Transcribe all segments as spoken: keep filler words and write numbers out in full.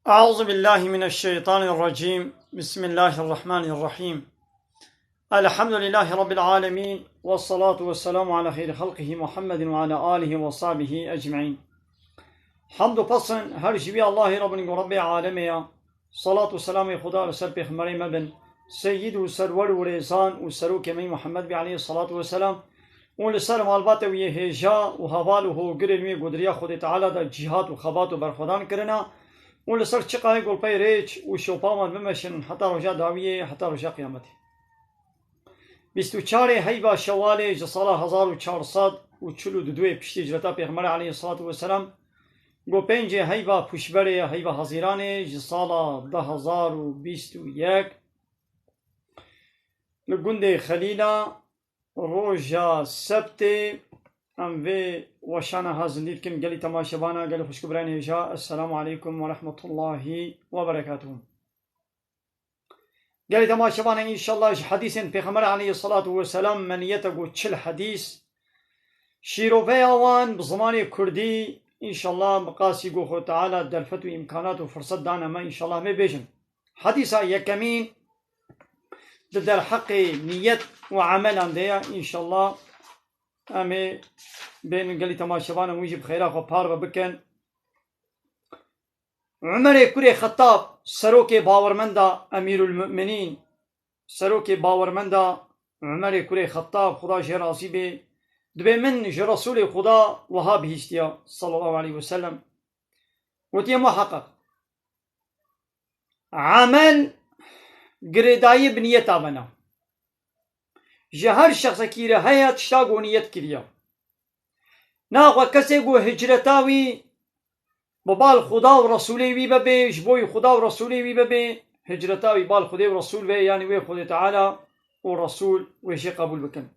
أعوذ بالله من الشيطان الرجيم. بسم الله الرحمن الرحيم. الحمد لله رب العالمين. والصلاة والسلام على خير خلقه محمد وعلى آله وصحبه أجمعين. Hamd û pesn her ji wî Allahê re bin ku Rebbê alemê ya. Salat û selamê Xuda li ser pêxemberê me bin. Seyyid û serwer û rêzan û serokê me Muhammed bî aleyhissalatu vesselam. Û li ser malbata wî yê hêja û heval û hogirên wî ku di riya Xwedê Teala de cîhat û xebat û berxwedan kirina. Û li ser çiqayê ku li pey rêç û şopa wan bimeşin heta roja dawiyê, heta roja qiyametê. Bîst û çarê heyva Şewalê ji sala hezar û çar sed û çil û du piştî hicreta Pêxemberê aleyhissalatu vesselam, ku pêncê heyva Pûşberê, heyva Hezîranê ji sala du hezar û bîst û yek, li gundê Xelîla, roja Sebtê, em vê weşana ha zindî dikin. Gelî temaşevana, gelî xwişk û birayên hêja, Esselamu aleykum ve rahmetullahi ve berekatuhu. Gelî temaşevane, înşallah ji hedîsên Pêxember aleyhissalatu vesselam me niyete ku çil hedîs. Şîroveya wan bi zimanê kurdî, înşallah bi qasî ku Xwe Teala derfet û îmkanat û firset dane me, înşallah em ê bêjin. Hedîsa yekemîn di derheqê niyet û emelan de ye, înşallah em ê bên gelî temaşevane wî jî bi xêra xwe parve bikin. Umerê kurê Xettab, serokê bawermenda Emîrulmu'minîn, serokê bawermenda Umerê kurê Xettab, Xuda jê razî bê, dibê min ji Resûlê Xuda wiha bihîstiya, sallallahu aleyhi ve sellem. Gotiye, muheqeq, emel girêdayî bi niyeta ve ne. Ji her şexsekî re heye tişta ku niyet kiriye. Naxwe kesê ku hicreta wî bi bal Xuda û Resûlê wî bibê, ji bo Xuda û Resûlê wî bibê, hicreta wî bal Xwedê û Resûl ve, yanî wê Xwedê Teala û Resûl wê jê qebûl bikin.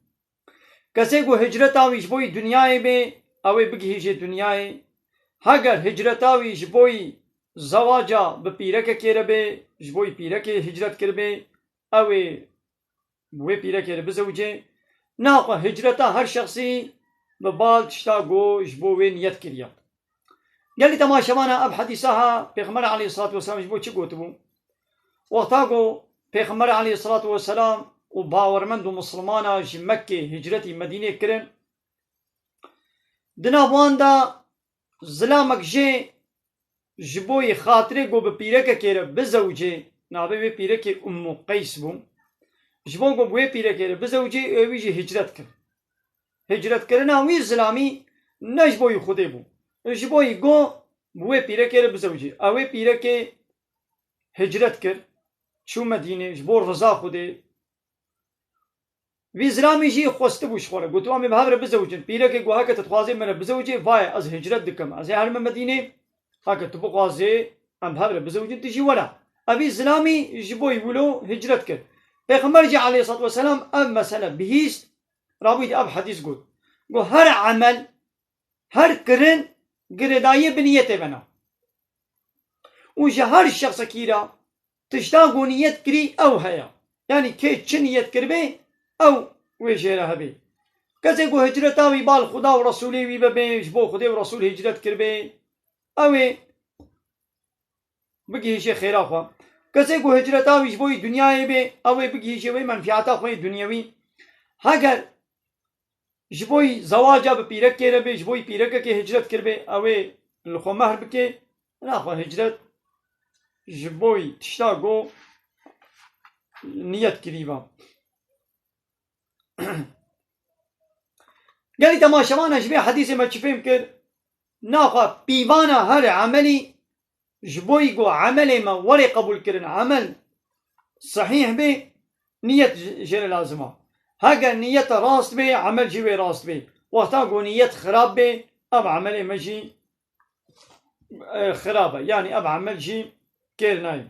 Kesê ku hicreta wî ji bo dinyayê bê, ew ê bigihîjê dinyayê. Heger hicreta wî ji bo zewaca bi pîrekekê re bê, ji bo pîrekê hicret kiribê, ew ê bi wê pîrekê re bizewicê. Naxwe hicreta her şexsî bi bal tişta ku ji bo wê niyet kiriye. Gelî temaşevana, ev hedîsa ha Pêxember aleyhissalatu vesselam ji bo çi gotibû? Wexta ku Pêxember aleyhissalatu vesselam û bawermend û misilmana ji Mekkê hicretî Medînê kirin, di nav wan de zilamek jê ji bo yê xatirê ku bi pîrekekê re bizewicê, navê wê pîrekê Ummu Qeys bû, ji bo ku bi wê pîrekê re bizewicê, ê wî jî hicret kir. Hicretkirina wî zilamî ne ji bo yî Xwedê bû. Ji bo yî got, bi wê pîrekê re bizewicî. Ew ê pîrekê hicret kir, çû Medînê ji bo riza Xwedê. Vî zilamî jî xwestibû ji xwe re. Got, em ê bi hev re bizewicin. Pîrekê got, heke tu dixwazê min re bizewicê, vaye ez hicret dikim. Ez ê herime Medînê. Heke tu bixwazê em bi hev re bizewicin, tu jî were. Evî zilamî ji bo yî wilo hicret kir. Pêxember jî aleyhissalatu vesselam ev mesele bihîst. Rabûyî di ev hedîs got. Got, her emel, her kirin girêdayî bi niyetê ve ne. Û ji her şexsekî re tişta ku niyet kirî ew heye. Yanî kê çi niyet kiribê, ew wê jê re hebê. Kesê ku hicreta wî bal Xuda û Resûlê wî bibê, ji bo Xwedê û Resûl hicret kiribê, ew ê bigihîşê xêra xwe. Kesê ku hicreta wî ji bo yî dinyayê bê, ew ê bigihîşê wê menfiyata xwe yê dinyewî. Heger ji bo yî zewaca bi pîrekê re bê, ji bo yî pîrekekê hicret kiribê, ew ê li xwe mehr bike, naxwe hicret ji bo yî tişta ku niyet kirî be. Gelî temaşevana, ji vê hedîsê me çi fêm kir? Naxwe pîvana her emelî ji bo yî ku emelê me were qebûl kirin, emel sehîh bê, niyet ji-, jê re lazim e. Heger niyet rast bê, emel jî wê rast bê. Wexta ku niyet xirab bê, ev emelê me jî, e, xirab e. Yanî ev emel jî kêr nayê.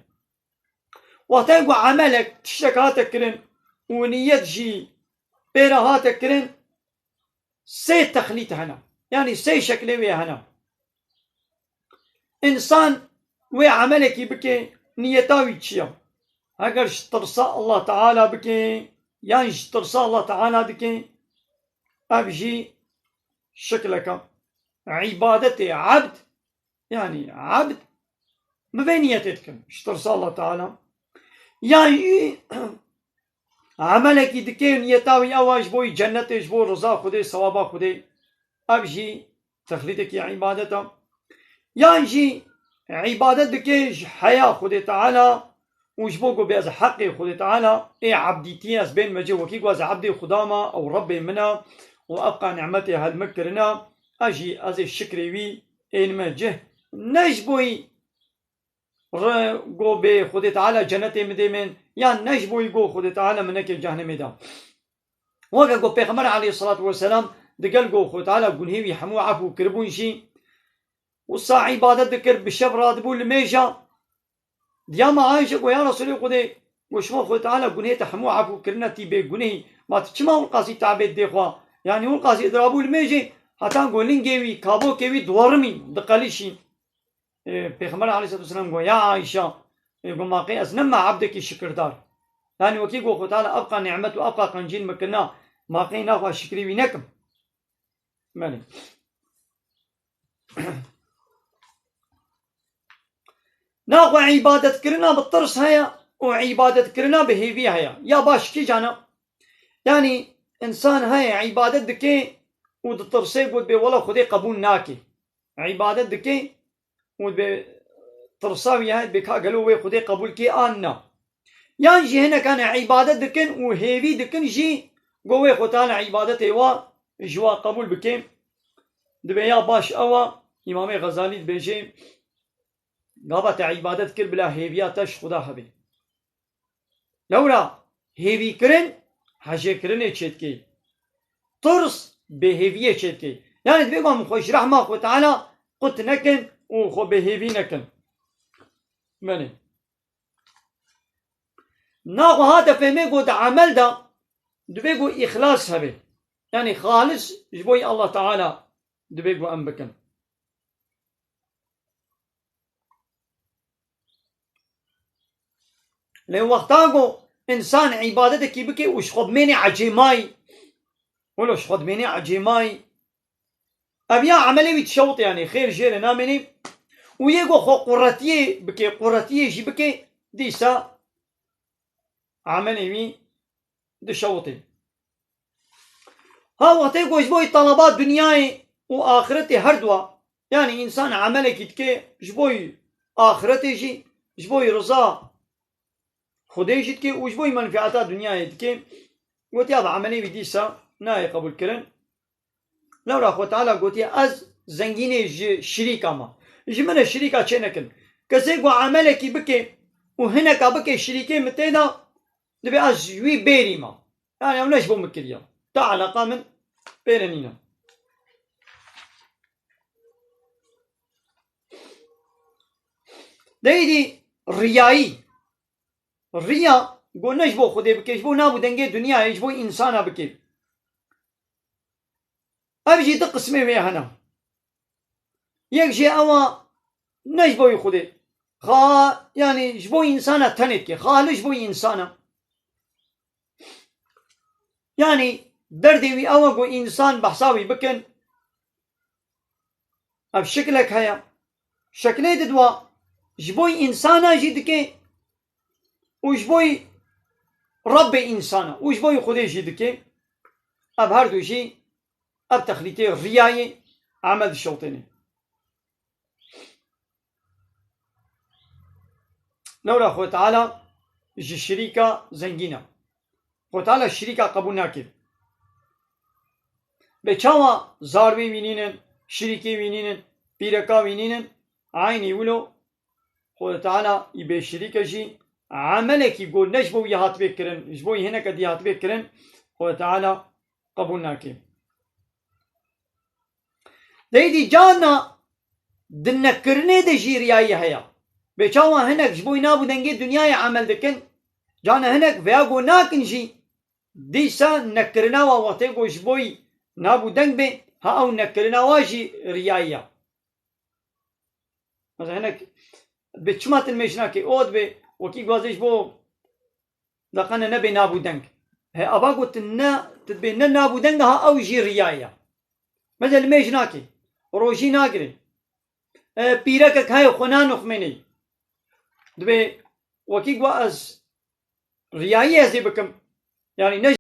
Wextê ku emelek, tiştek hate kirin û niyet jî pê re hate kirin, sê texlît hene. Yanî sê şeklê wê hene. Însan wê emelekî bike, niyeta wî çi ye? Heger ji tirsa Allah Teala bike, yan ji tirsa Allah Teala dike, ev jî şekleke. Îbadetê ebd, yanî ebd Bi vê niyetê dikin, ji tirsa Allah Teala. Yan jî emelekî dike, niyeta wî ew e ji bo wî cennetê, ji bo riza Xwedê, sewaba Xwedê. Ev jî texlîdekî îbadet e. Yan jî îbadet dike ji heya Xwedê Teala û ji bo ku bê ez heqê Xwedê Teala, ê ebdîtiyê ez bênime cih, wekî ku ez ebdê Xuda me, ew Rebbê min e û ev qa nimetê hel min kirine, ez jî ez ê şikrê wî ênime cih. Ne ji bo wî re go bê Xwedê Teala cenetê min dê min, yan ne ji bo wî go Xwedê Teala min neke cehnemê de. Weke ku Pêxember aleyhissalatu vesselam digel go Xwedê Teala gunhê wî hemû efû kiribûn jî, wisa îbadet dikir, bi şev radibû li mêja. Diya me Ayşe go, ya Resulê Xwedê, go şima Xwedê Teala gunhê te hemû efû kirine, tî bê gunehî, ma tu çima wilqasî tabê didê xwe? Yanî wilqasî dirabû li mêjê, heta go lingê wî, kabokê wî diwerimî, diqelişî. E, Pêxember aleyhissalatu vesselam go, ya Ayşe, e, go, ma qey ez ne me ebdekî şikirdar? Yanî wekî go Xwedê Teala ev qa nimet û ev qa qencîn min kirina, ma qey naxwe şikrî wî nekim? Belê. Naxwe îbadetkirina bi tirs heye û îbadetkirina bi hêvî heye. Ya baş kîjan e? Yanî însan heye îbadet dike û ditirse, got bê wela Xwedê qebûl nake. Îbadet dike û dibê tirsa wî heye, dibê ka gelo wê Xwedê qebûl kê an na. Yan jî hinekan îbadet dikin û hêvî dikin jî, go wê Xwedê Teala îbadetê wa ji wa qebûl bike. Dibê ya baş ew a, Îmamê Xezalî dibêje, gava te îbadet kir bila hêviya te ji Xweda hebe. Lewra hêvîkirin hejêkirinê çêdikê. Tirs bêhêviyê çêdikê. Yanî divê ku em xwe ji rehma Xwe Teala qut nekin û xwe bêhêvî nekin. Belê. Naxwe hate fêmê ku di emel de divê ku îxlas hebe. Yanî xalis ji bo yê Allah Teala divê ku em bikin. Lê wexta ku însan îbadetekî bike û ji xwe bimêne ecêmayî, wilo ji xwe dimêne ecêmayî, ev ya emelê wî dişewitê, yanî xêr jê re namêne û yê ku xwe quretiyê bike, quretiyê jî bike, dîsa emelê wî dişewitê. Ha wextê ku ji bo yî talaba dinyayê û axiretê her dua, yanî însan emelekî dike ji bo yî axiretê jî, ji bo yî riza Xwedê jî dike û ji bo yî menfeeta dinyayê dike, gotiya bi emelê wî dîsa nayê qebûlkirin. Lewra Xwe Teala gotiye, ez zengînê ji şirîka me. Ji min re şirîka çê nekin. Kesê ku emelekî bike û hineka bike şirîkê min tê de, dibê ez ji wî bêrî me. Yani ew ne ji bo min kiriye. Ta eleqa min pê re nîne. Deydî riyayî. Riya go ne ji bo Xwedê bike, ji bo nav û dengê dinyayê, ji bo însana bike. Ev jî du qismê wê hene. Yek jê ew a ne ji bo wî Xwedê. Xa-, yanî ji bo însan e tenê dike. Xalis ji bo însan e. Yanî derdê wî ew e ku însan behsa wî bikin. Ev şiklek heye. Şeklê didwa ji bo însan e jî dike û ji bo Rebbê însan e û ji bo Xwedê jî dike. Ev her du jî, ev texlîtê riyayê emel dişewtêne. Lewra Xwe Teala ji şirîka zengîn e. Xwe Teala şirîka qebûl nake. Bê çawa zarwê wî nînin, şirîkê wî nînin, pîreka wî nînin, eynî wilo Xwedê Teala yî bêşirîk e jî, emelekî ku ne ji bo wî hatibê kirin, ji bo wî hineke dî hatibê kirin, Xwedê Teala qebûl nake. Deydî carna di nekirinê de jî riyayî heye. Bê çawa hinek ji bo wî nav û dengê dinyayê emel dikin, carna hinek veya ku nakin jî, dîsa nekirina wa wextê ku ji bo wî nav û deng bê, ha ew nekirina wa jî riyayî ye. Mesela hinek dibê çima tu nimêj nakê, o dibê wekî guazê ji bo daqene nebê nav û deng. He, ava ku tu ne, tu dibê ne nav û deng, ha ew jî riyayî ye. Mesela nimêj nakê, rojî nagirê. E, pîrekek heye xwe nanixmênê. Dibê wekî ku ez riyayî ez ê bikim. Yanî ne